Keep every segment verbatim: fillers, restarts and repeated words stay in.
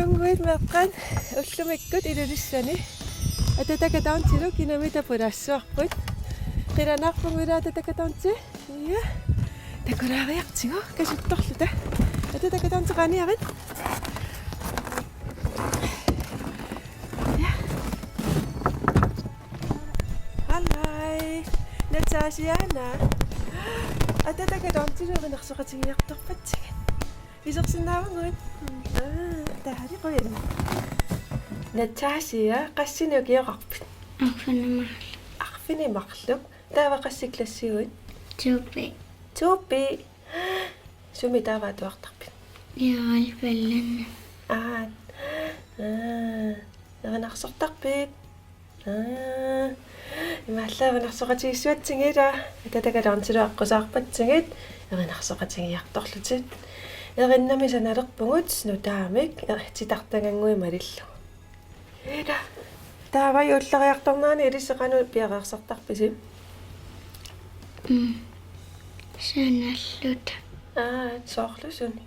Unnguit meeqqat ullumikkut Ilulissani Atatakatontilu kinamita pulaassavarput. Qilanaarpunga, ilaa, Atatakatonti? Ja. Takulaariartigu kasuttorluta. Atatakatonti, qaaniarit. Ja. Halløj. Natasha, Anna. Atatakatontilu erinarsoqatigiartorpatsigit. Isersinnaavugut. Aa, taali qujan. Natasha, qassinik ukioqarpit? Arfineq-marluk. Arfineq-marluk. Taava qassit klassiuit? To B. To B. Sumi taava atuartarpit? Ioralpallanna. Aa. Aa. Erinarsortarpit? Aa. Imaallaat erinarsoqatigiissuatsigit, ilaa. Atatakatontilu aqqusaarpatsigit erinarsoqatigiartorlutit. Erinnami sanalerpugut nutaamik, eh, titartagannguit malillugu. Ilaa. Taava juulleriartornerani ilissi qanoq piareersartarpisi? Mm. Sanalluta. Aa, soorlu suni?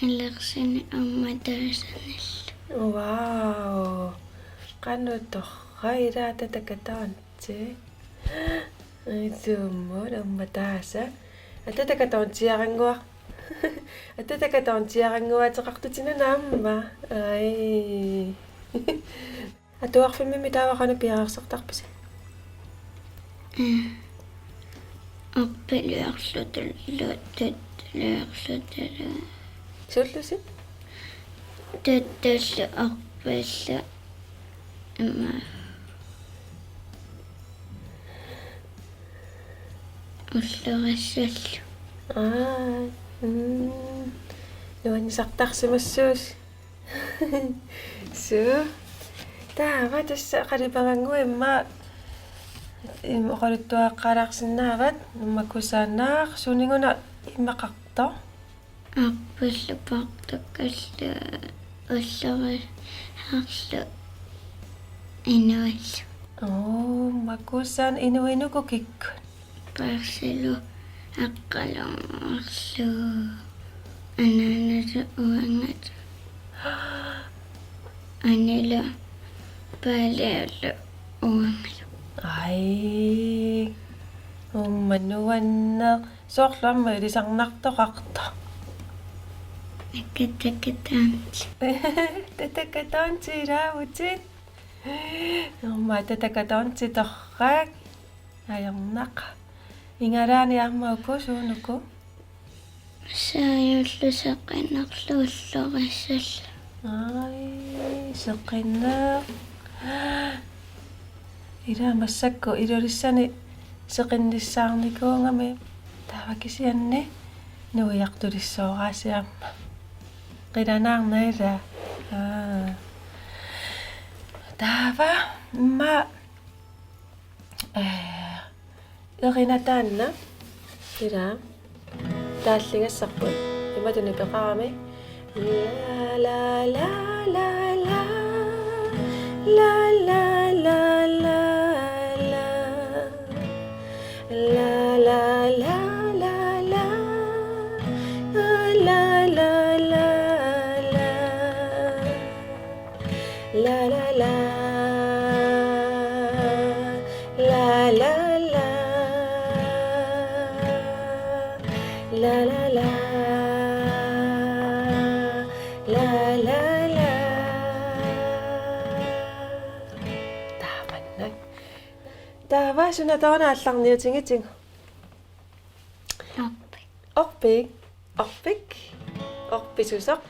Alersini aamma taasanillu. Wow. Qanoq torrak, ilaa, Atatakatonti. Ai, suumut aamma taasa. Atatakatontiarannguaq. Atatakatontiarannguaateqartutit una aamma. Ai. Atuarfimmimmi taava qanoq piareersartarpisi? Mm. Orpiliorlutillu, tuttiliorlutillu. Suullusi? Tuttullu, orpillu. Aamma ullorissallu. Aa, mm. Nuannisartarsimassuusi. Suu. Taava tassa qalipaannguit immaqa, im, oqaluttuaqqaalaarsinnaavat, immaqa kusanaq, suuneruna immaqartoq? Orpillu, portukkallu, ullorisarlu, inuillu. Oo, immaqa kusanaq, inuit uku kikkut? Paarsilu, aqqalunnguarlu, anaanalu, uangalu. Anilu, paalialu, uangalu. Ai. Uumma nuanneq. Soorlu aamma ilisarnartoqartoq. Atatakatonti. Atatakatonti ilaavutit. Uumma Atatakatonti torrak. Ajornaq. Igalaani aamma uku, suunuku? Saajullu, seqinerlu, ullorissallu. Ai, seqineq. Ilaa, massakkut Ilulissani seqinnissaarnikuugami. Taava kisianni nuiartulissooraasi aamma. Qilanaarnaq, ilaa. Aa. Taava, immaqa Eh, erinat taanna. Ilaa. Taalligassarput. Imatut nipeqarami. La, la, la, la, la. La, la, la, la, la. La, la, la, la, la. La, la, la, la, la. La, la, la. La, la, la. La, la, la. La, la, la. Taamannak. Taava suna taanna aallarniutigitigu? Orpik. Orpik. Orpik. Orpisusoq.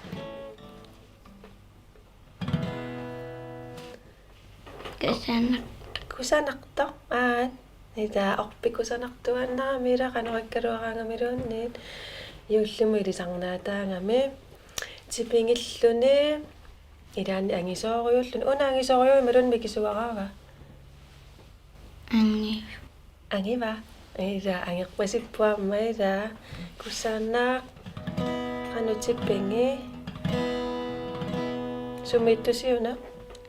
Kusanartoq. Kusanartoq, aat. Ilaa, orpik kusanartuaannarami, ilaa, qanoq ikkaluaraangamiluunniit. Juullimut ilisarnaataagami. Tipigilluni. Ilaanni angisoorujuulluni. Una angisoorujuk imaluunniit mikisuaraava? Angi. Angiva? Ilaa, angerpasippoq aamma, ilaa. Kusanaq. Qanoq tipigi? Sumiittusi una?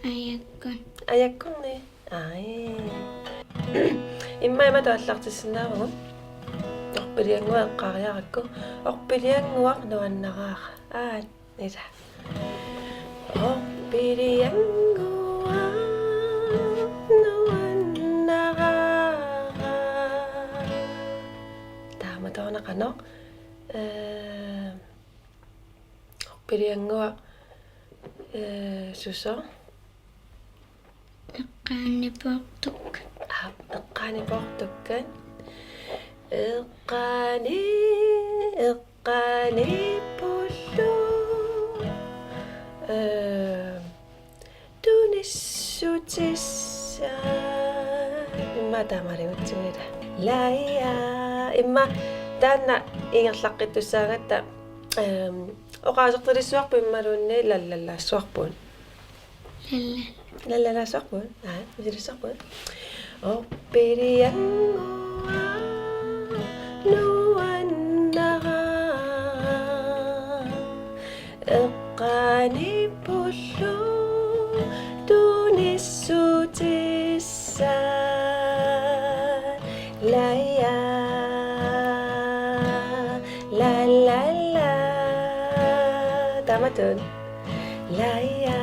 Ajakkun. Ajakkunni? Ai. Immaqa imatut aallartissinnaavugut. Orpiliannguaq eqqaariarakku. Orpiliannguaq nuannaraara. Aat, ila. Orpiliannguaq nuannaraara. Taamatooruna qanoq. Ee, orpiliannguaq, ee, susoq. Eqqaanipoortukkat. Aap, eqqaanipoortukkat. Eqqaani-, eqqaaniipullu. Ee, tunissutissaq. Immaqa taamaaligutsigu ila. Laja. Immaqa taanna ingerlaqqittussaagatta, ehm, oqaasertalissuarput imaluunniit lallalaassuarput. Lalla. Lallalaassuarput. Aa, misilissuarput. Orpiliannguaq nuannaraara. Eqqaaniipullu tunissutissaq. Laja. Lallala. Taamatut. Laja.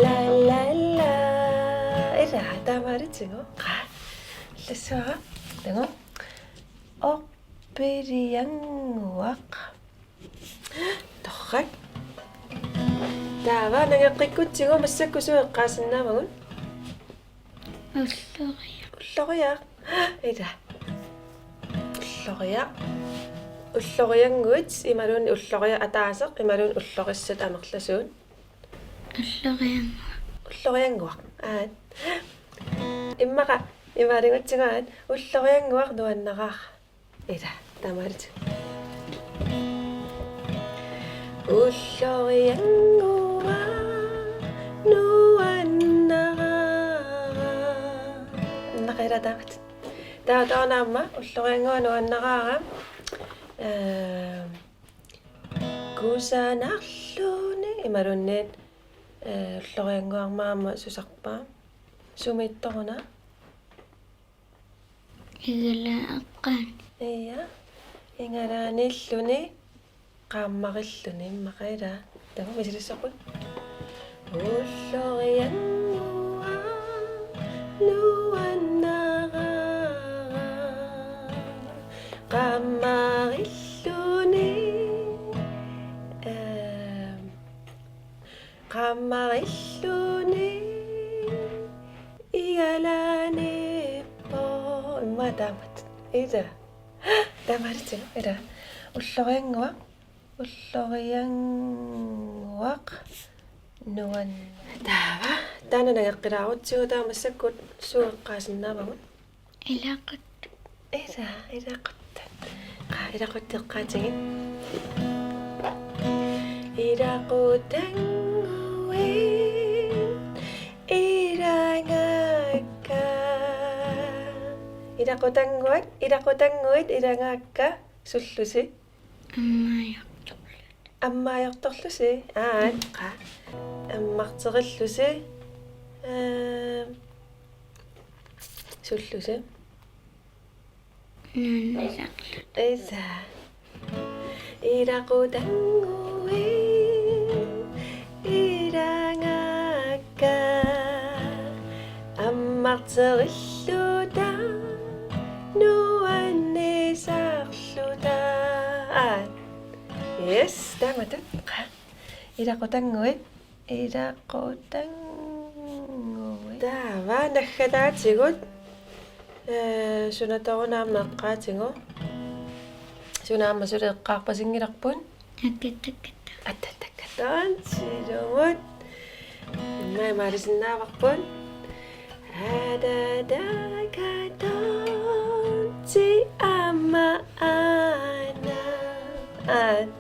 Lallala. Ila, taamaaligutsigu. Qaa. Tassuuna. Taanna. Orpiliannguaq. Torrak. Taava nangeqqikkutsigu massakkut suut eqqaasinnaavagut? Ulloriaq. Ulloriaq. Ila. Ulloriaq. Ulloriannguit imaluunniit ulloriaq ataaseq imaluunniit ullorissat amerlasuut. Ulloriannguaq. Ulloriannguaq. Aat. Immaqa imaaligutsigu aat. Ulloriannguaq nuannaraara. Ila, taamaaligutsigu. Ulloriannguaq nuannaraara. Immaqa ila taamatut. Taava taanna aamma ulloriannguaq nuannaraara. Ee, kusanarluni imaluunniit, ee, ulloriannguarmi aamma susarpaa. Sumiittoruna? Igalaaq eqqaani. Ia. Igalaaniilluni qaammarilluni immaqa ila. Taava misilissuarput. Ulloriannguaq nuannaraara. Qaammarilluni. Ehm. Qaammarilluni igalaaniippoq. Immaqa taamatut. Ila. Taamaaligutsigu. Ila. Ulloriannguaq. Ulloriannguaq. Nuan. Taava. Taanna nangeqqilaarutsigu taava massakkut suut eqqaasinnaavagut? Ilaquttat. Ila, ilaquttat. Qaa, ilaquttat eqqaatigit. Ilaqutannguit ilangakka. Ilaqutannguit, ilaqutannguit ilangakka. Sullusi? Ammaajortorlusi. Ammaajortorlusi? Aat, qaa. Ammarterillusi? Ehm, sullusi? Nuannisarlusi. Ila. Ilaqutannguit ilangakka. Ammarterilluta nuannisarluta. Aat. Yes, taamatut. Qaa. Ilaqutannguit. Ilaqutannguit. Taava naggataatigut. Ee, sunatoruna aamma eqqaatigut. Suna aamma suli eqqaarpasinngilarput? Attatakkatonti. Attatakkatonti, ilumut. Immaqa imaalisinnaavarput. Attatakkatonti aamma aana. Aat.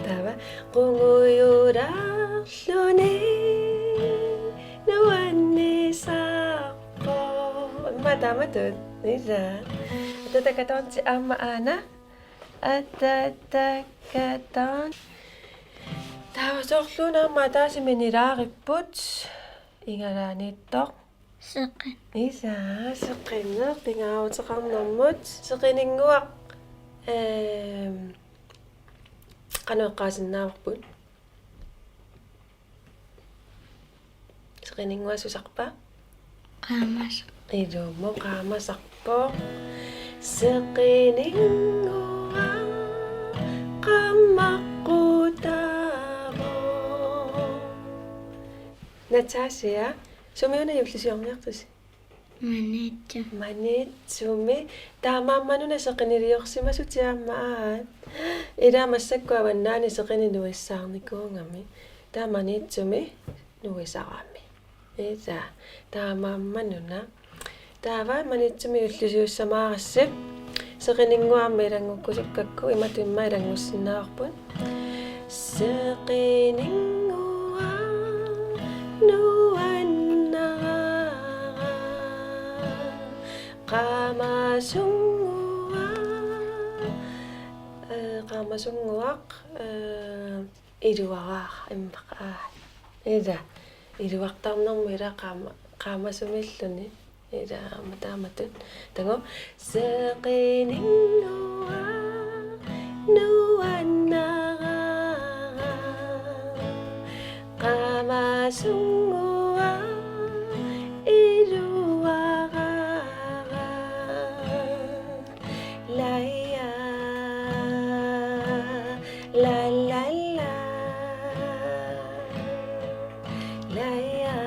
Taava qungujulaarluni nuannisarpoq. Immaqa taamatut. Ila. Attatakkatonti aamma aana. Attatakkatonti. Taava soorluuna aamma ataaseq minilaaripput. Igalaaniittoq. Seqin. Isa, seqineq pingaaruteqarnermut. Seqininnguaq, ehm, qanoq eqqaasinnaavarput? Seqininnguaq susarpa? Qaamasaq. Ilumut qaamasarpoq. Seqininnguaq qaamaqqutaavoq. Natasha, sumiuna juullisiorniartusi? Maniitsu. Maniitsumi. Taamaammanuna seqiniliorsimasutit aamma aat. Ilaa massakkut avannaani seqineq nuissaarnikuugami. Taava Maniitsumi nuisarami. Isa, taamaammanuna. Taava Maniitsumi juullisiussamaarassi. Seqininnguaq aamma ilanngukkusukkakku imatut immaqa ilanngussinnaavarput. Seqininnguaq nuannaraara. Qaamasunnguaq. Eh, qaamasunnguaq, eh, iluaraara immaqa. Ila, iluartarnermut ila qaama-, qaamasumilluni. Ila aamma taamatut. Taanna. Seqininnguaq nuannaraara. Qaamasunnguaq iluaraara. La, la, la, la, la. La, la,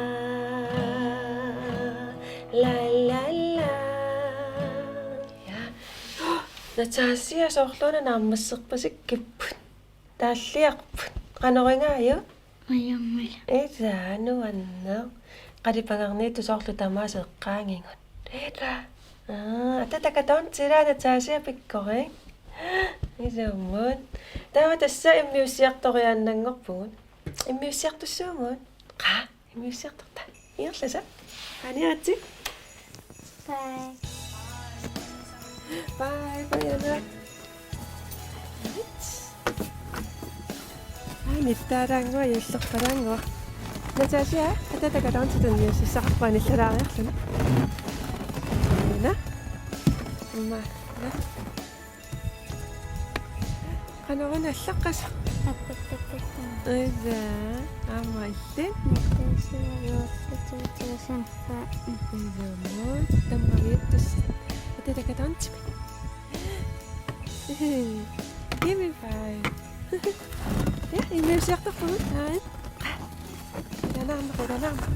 la, la, la. Ja. Natasha, soorluuna naammasserpasikkipput. Taalliarput. Qanoq igaajuk? Ajormila. Ila nuanneq. Qalipagarniittoq soorlu tamaasa eqqaanngigut. Ila. Aa, ata takatontira Natasha pikkorik. Ilumut. Taava tassa immiussiartoriaannanngorpugut. Immiussiartussuugut. Qaa, immiussiartorta. Ingerlasa. Aniatsi. Bye. Bye, bye, Anna. Aa, nittaalaannguaq, juullerpalaannguaq. Natasha, ata takatontitut immiussissaqarpunga nillalaariarluni. Una. Una. Una. Qanoruna allaqqasoq? Appappappappam. Ila, aamma illit? Natasha Juullip to tusind femten. Ilumut, tammaviattussat. Ata takatontimi. Give me five. Ja, immiussiartorpugut. Aa. Ilanaarma, ilanaarma.